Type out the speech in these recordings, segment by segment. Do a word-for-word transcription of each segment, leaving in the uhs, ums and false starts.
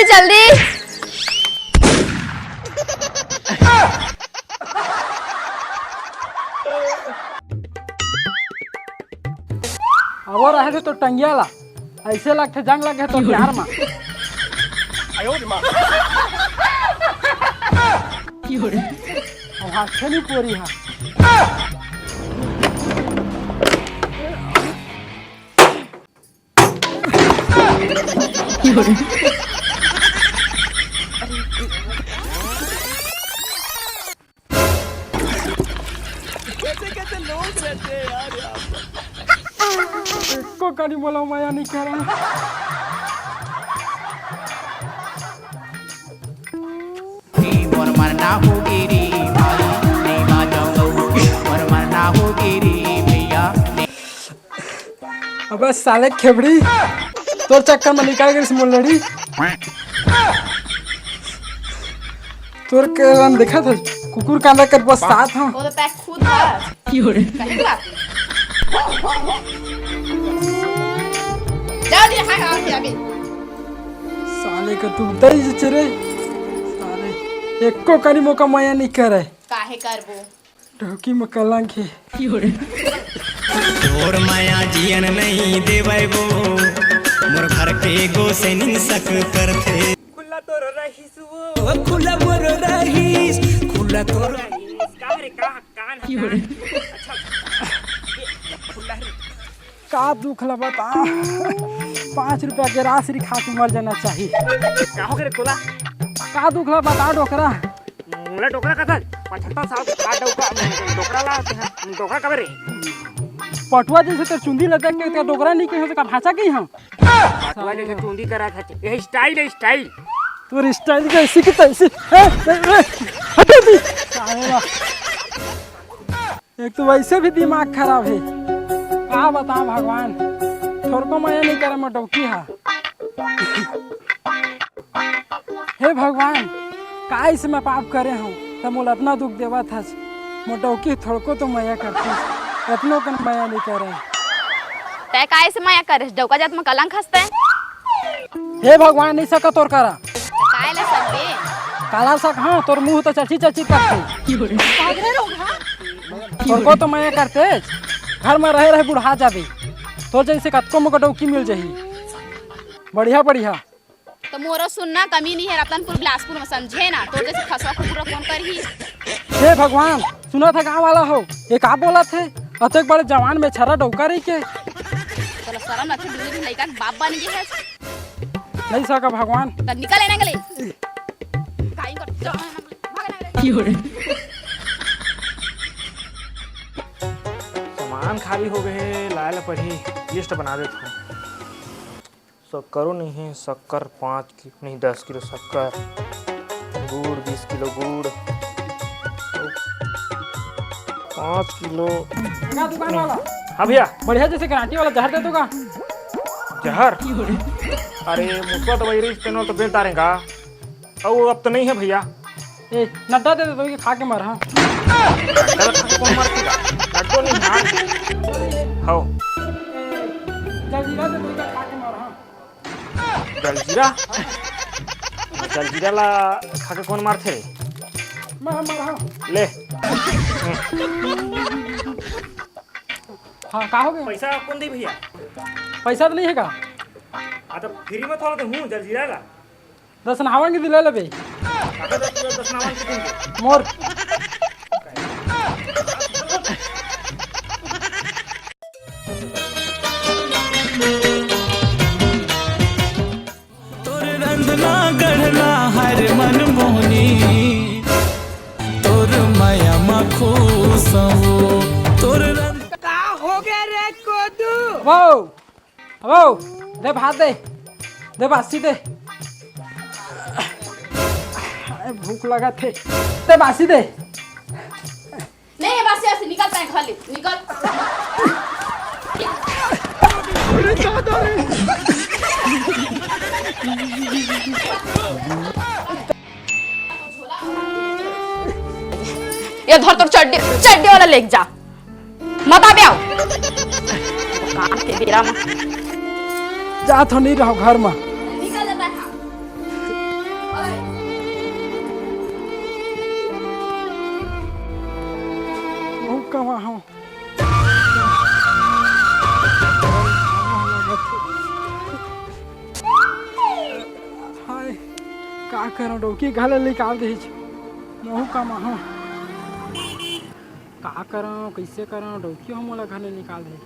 जल्दी। अब रहे थे तो टंगिया ला, ऐसे लगथे जंग लगे तो प्यार मा। अब हाथ से नहीं पोरी हा। कैसे कैसे लोग रहते हैं यार यहाँ पर। एको कनी मोला मया नहीं करे। मोर मरना होगे रे भाई, नहीं बाजाऊं। मोर मरना होगे रे भैया। अबे साले खेबड़ी, तोर चक्कर में निकल गई मोर लड़ी। तोर के रन देखा था, कुकुर कांदा कर बस साथ हाँ। वो तो पैक खुद है। कहीं बात। जाओ जी, हाँ, हाँ, अभी। साले का तू दई जे रे। साले, एको कनी मोका मया नहीं करे। काहे करबो? डौकी में कलंक हे। तोर माया जियन नहीं देवै वो, मोर घर के गो से निंसक करथे। खुला तोर रहीस वो। ओ खुला मोर रहीस, खुला तोर रहीस। का रे, का, कान ह, कान। अच्छा, अच्छा। ये खुला रे। का दुख ला बता, पाँच रुपया के राशि खा के मर जाना चाहिए। का हो गे रे कोला? का दुख ला बता डोकरा। मोला डोकरा कथस? पचहत्तर साल के का डोकरा, डोकरा ला होथे, डोकरा कबे रे? पटुआ जैसे तोर चुंदी ला देख के तोर डोकरा नहीं कही हो तो का भाषा कही हम? पटुआ जैसे चुंदी करा था, ये स्टाइल है, स्टाइल। तोर स्टाइल जैसी की तैसी। ए, ए, ए, हटे दी। साले ला। एक तो वैसे भी दिमाग खराब है, का बताओ भगवान, थोरको मया नहीं करे मोर डौकी हा। हे भगवान, का इसे मैं पाप करे हूँ, त मोला अतना दुख देवत हस, मोर डौकी थोरको तो मया करती, अतनो कन मया नहीं करे। तै का इसे मया करे, डौका जात में कलंक हस तै। हे भगवान, नहीं सका तोर करा। काय ला सकबे? काला सक, हाँ, तोर मुंह तो चची चची करते। तोर को तो मया करते, घर में रहे रहे बुढ़ा जाबे। तोर जैसे कतको मोका डौकी मिल जाही। बढ़िया, बढ़िया। तो मोरो सुनना कमी नहीं है, रतनपुर बिलासपुर में समझे ना, तोर जैसे खसवा कुकुर कौन करही? हे भगवान, सुना था गाँव वाला हो, ये का बोला थे? अतेक बड़े जवान में छरा डौका रही के? तोला शरम लगथे, दूनो झन लइका के बाप बन गे हस। नहीं सका भगवान। त निकल एना गले। काई कर, जा, भाग ना रे। सामान खाली हो गए, लाए ला पड़ही, लिस्ट बना देत हूँ। शक्करो नहीं है, शक्कर पाँच किलो नहीं, दस किलो शक्कर, गुड़ बीस किलो गुड़, पाँच किलो। का दुकान वाला? हाँ भैया। बढ़िया जैसे गारंटी वाला जहर दे दूंगा। जहर? अरे मुसवा दवाई रही, पेनोल तो बेच डारेगा। अउ अब तो नहीं है भैया। ए, नड्डा दे दे तो ये खा के मर, हाँ। नड्डा खा के कौन मरती का? नड्डो नहीं मार। हो। जलजीरा दे दे तो ये खा के मर, हाँ। जलजीरा? जलजीरा ला खा के कौन मारथे? मैं मर, हाँ। ले। हाँ, का हो गया? पैसा कौन दे भैया? पैसा तो नहीं है का? आ तो फ्री में थोड़ा तो हूँ जलजीरा ला। दस नहावन के दिला लेबे। मोर। तोर रंधना गढ़ना हर मन मोहनी, तोर मया मा खुश हो, तोर रंध- का हो गया रे कोदू? वाओ। अबो, दे भात दे। दे बासी दे। अरे भूख लगा थे। दे बासी दे। नहीं, बासी, बासी, निकल तैं घर ले, निकल। ये धर तोर चड्डी, चड्डी वाला लेके जा। मत आबे आओ। काम के बेरा में। जात हो नहीं रहो घर में। निकल जाता है। का करंव, डौकी घर ले निकाल देहिच। महू कमाहूं। का करंव, कइसे करंव, डौकी ह मोला घर ले निकाल देहिच।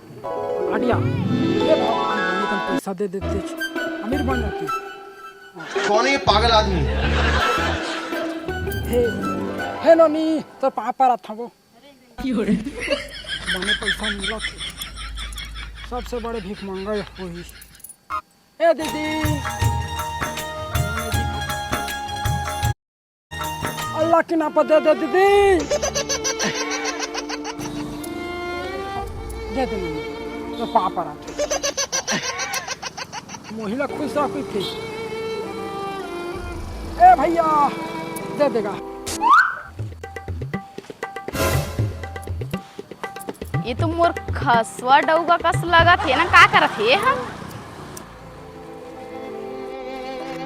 अडिया, ए भगवान, बने कन पइसा दे देतेच, अमीर बन जाती। कौन है ये पागल आदमी? हे, हे नोनी, तोर पाँव परत हंव। बने पइसा मिलत हे, सबसे बड़े भीख मंगा होही। ए दीदी, अल्लाह के नाम पर दे दे दीदी। दे दे मम्मी, तो पाँव परत। मोहिला खुश रह, कोई थे। ए भैया, दे देगा। ये तो मोर खसवा डौगा कस लगत हे ना, का करत हे हम?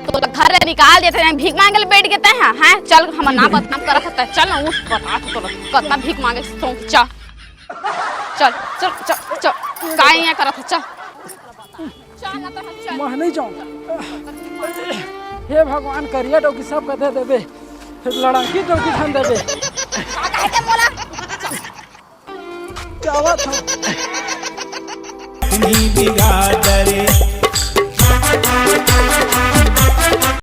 तो घर ले निकाल देते हैं, भीख मांगे ले बैठ गए हैं, हैं? चल, हम ना बदनाम करत हता, चल ना, उठ, बता तो तोला, कतना भीख मांगे सो, चल, चल, चल, चल, चल, का यहाँ करत है, चल। चल ना तो हम चल। मैं नहीं जाऊँ। हे भगवान, करिया डौकी सबका दे देबे, फिर लड़की डौकी धन देबे। का कहते मोला? क्या बात है? तुम्ही बिघा डरे